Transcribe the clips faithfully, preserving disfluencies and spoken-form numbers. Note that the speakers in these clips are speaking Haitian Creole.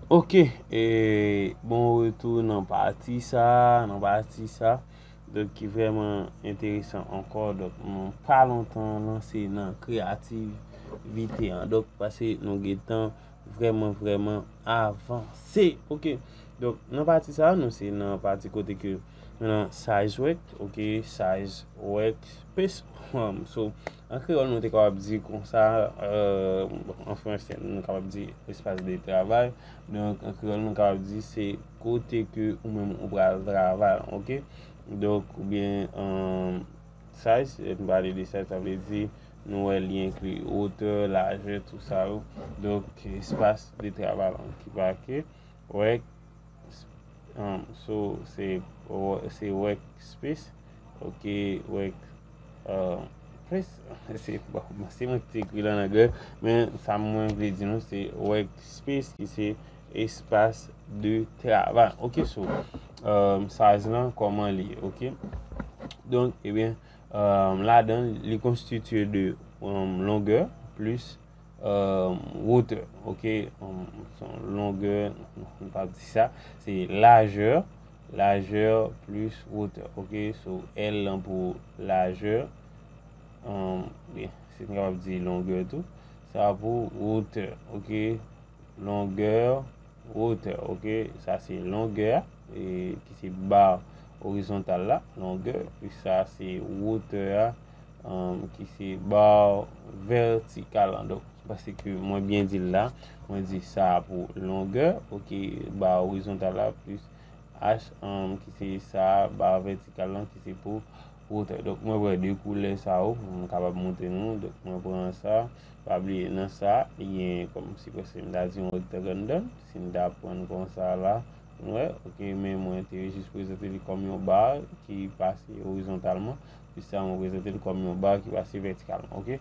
Ok, e bon retou nan pati sa, nan pati sa. Donk, ki vrèman enteresan ankò. Donk, nou pa lontan lanse nan kreyativite an. Donk, paske nou gentan vrèman, vrèman avanse. Ok. Donk, nan pati sa, nou se nan pati kote ke nou nan size work, ok, size workspace. Um, so, an kreyòl, nou te kapab di konsa, euh, bon, an fransè, nou kapab di espace de travail. Donk, an kreyòl, nou kapab di se kote ke ou menm ou pral travay, ok? Donk, oubyen, um, size, lè nou pale de size, sa vle di nou wè li enkli wotè, lajè, tou sa yo. Donk, espace de travail, ok, pa ke work, um, so, se, wo- se workspace, ok, work, uh, place, se, bon, se mwen ki te ekri l an anglè, men sa mwen vle di nou, se workspace ki se espace de travail. Ok, so, um, size lan, kòman li ye, ok? Donk, ebyen, um, ladan, li konstitye de, um, longè plis, um, wotè, ok? Um, se yon longè, nou pa di sa, se lajè, lajè plis wotè, ok? So, L lan pou lajè, um, byen, si nou kapab di longè tou, sa pou wotè, ok? Longè, wotè, ok? Sa se longè a, e, ki se ba orizontal la, longè, pi sa se wotè a, um, ki se ba vètikal la. Donk, paske mwen byen di l la, mwen di sa pou longè, ok, ba orizontal la, plis H, um, ki se sa, ba vètikal lan, ki se pou wotè. Donk, mwen pran de koulè sa yo, pou m kapab montre nou. Donk, mwen pran sa, pa bliye nan sa, li gen kòm si prèske m ta di yon rektang anndan. Si m ta pran konsa la, nou wè, ok, men mwen te jis prezante li kòm yon ba ki pase orizontalman. Pi sa, mwen prezante l kòm yon ba ki pase vètikalman, ok?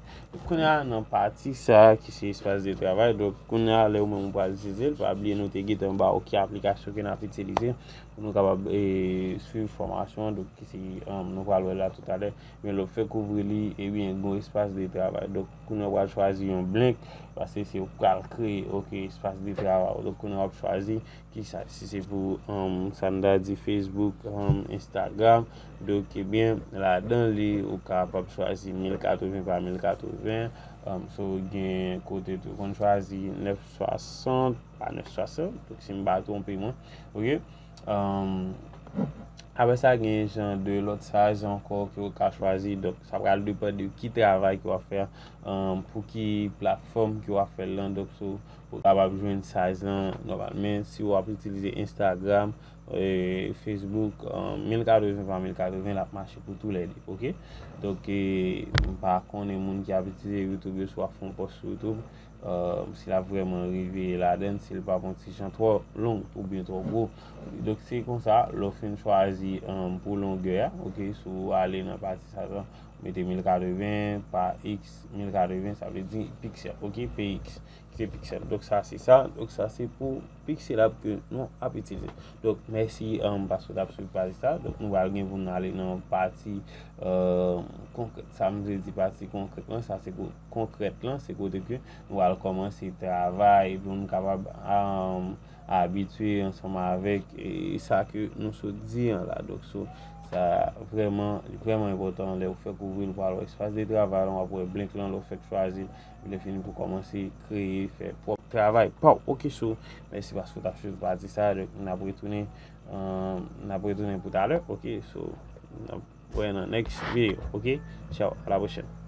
Kounye a, nan pati sa a ki se espace de travail, donk kounye a, lè ou menm ou pral itilize l, pa bliye nou te gentan ba w ki aplikasyon ke n ap itilize pou nou kapab, e, swiv fòmasyon an, donk ki se, um, nou pral wè la toutalè. Men lè w fèk ouvri li, ebyen, gen yon espace de travail. Donk, kounye a, w pral chwazi yon blank, paske se ou k pral kreye, ok, espace de travail. Donk, kounye a, w ap chwazi ki sa, si se pou, um, sa n ta di Facebook, um, Instagram, donk, ebyen, ladan li, ou kapab chwazi mil katreven pa mil katreven, um, so, gen kote tou, konn chwazi nèf swasant pa nèf swasant, donk, si m pa twonpe mwen, ok? Um, apre sa, gen jan de lòt size ankò ke w ka chwazi, donk, sa pral depann de ki travay ke w ap fè, um, pou ki platfòm ke w ap fè l lan, donk, so, ou kapab jwenn size lan nòmal. Men si w ap itilize Instagram, e, Facebook, e, mil katreven pa mil katreven, l ap mache pou toulède, ok? Donk, e, m pa konnen moun ki ap itilize YouTube yo, si w ap fè yon pòs sou YouTube, e, si l ap vrèman rive ladan, si l p ap yon ti jan twò long oubyen twò gwo. Donk, se konsa, lè w fin chwazi, e, pou longè a, ok, si w ale nan pati sa, mete mil katreven pa x mil katreven, sa vle di piksèl, ok, P X, ki se piksèl. Donk, sa se sa. Donk, sa se pou piksèl ap ke nou ap itilize. Donk, mèsi, um, paske w t ap swiv paj sa. Donk, nou pral gen pou n ale nan pati, um, konkrèt. Sa m vle di pati konkrèt lan, sa se ko- konkrèt lan, se kote ke nou pral kòmanse travay, epi nou kapab, um, abitye ansanm avèk, e, sa ke nou sot di an la. Donk, so, sa vrèman, li vrèman enpòtan lè w fèk ouvri l, w pral wè espace de travail lan, w ap wè blank lan, lè w fèk chwazi l, lè fini pou kòmanse kreye, fè pwòp travay pa w. Ok, so, mèsi paske w t ap swiv pati sa, donk, n ap retounen, e, n ap retounen pou talè, ok, so, n ap wè nan next video, ok, ciao, à la prochaine.